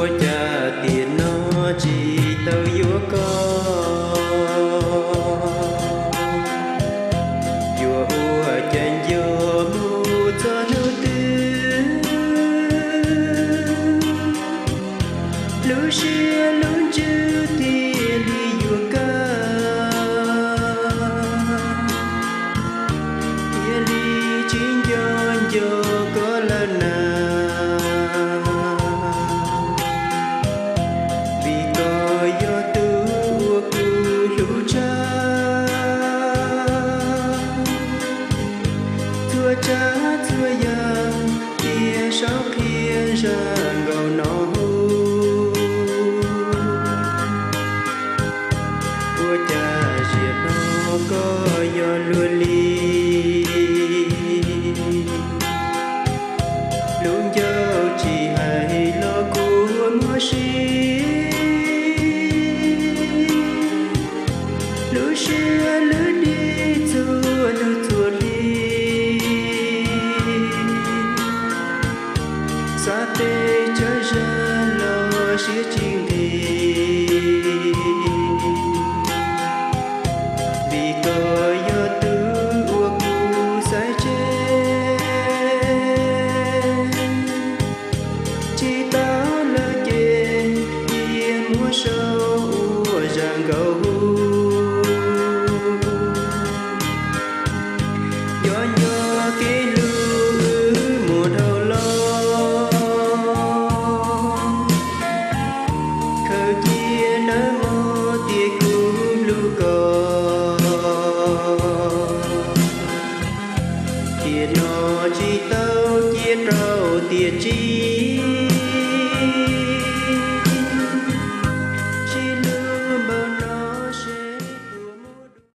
Ua cas tiam no tsis tau yuav koj? Yuav ua cas nco mus txog hnub twg, lub siab lub ntsws thiaj li yuav kaj, thiaj li tsis nco nco koj lawm na. Vim koj yog tus uas kuv hlub tshaj, txhua tsav txhua yam thiaj sau qhia zaj nkauj no hu. Ua cas ziag no koj yog luag li, lub ncauj tsis hais los kuv muab si, lub siab lub dig txhua hnub txhua hli, xav teb tsawg zaj los siab tsis nqig. Vim koj yog tus uas kuv xaiv tseg, tsis tau lawm ces cia muab sau ua zaj nkauj hu. Nyob nyob kev hlub wb mus dhau los, khaws cia nawb mog tias kuv hlub koj. Tiam no tsis tau cia rau tiam tsis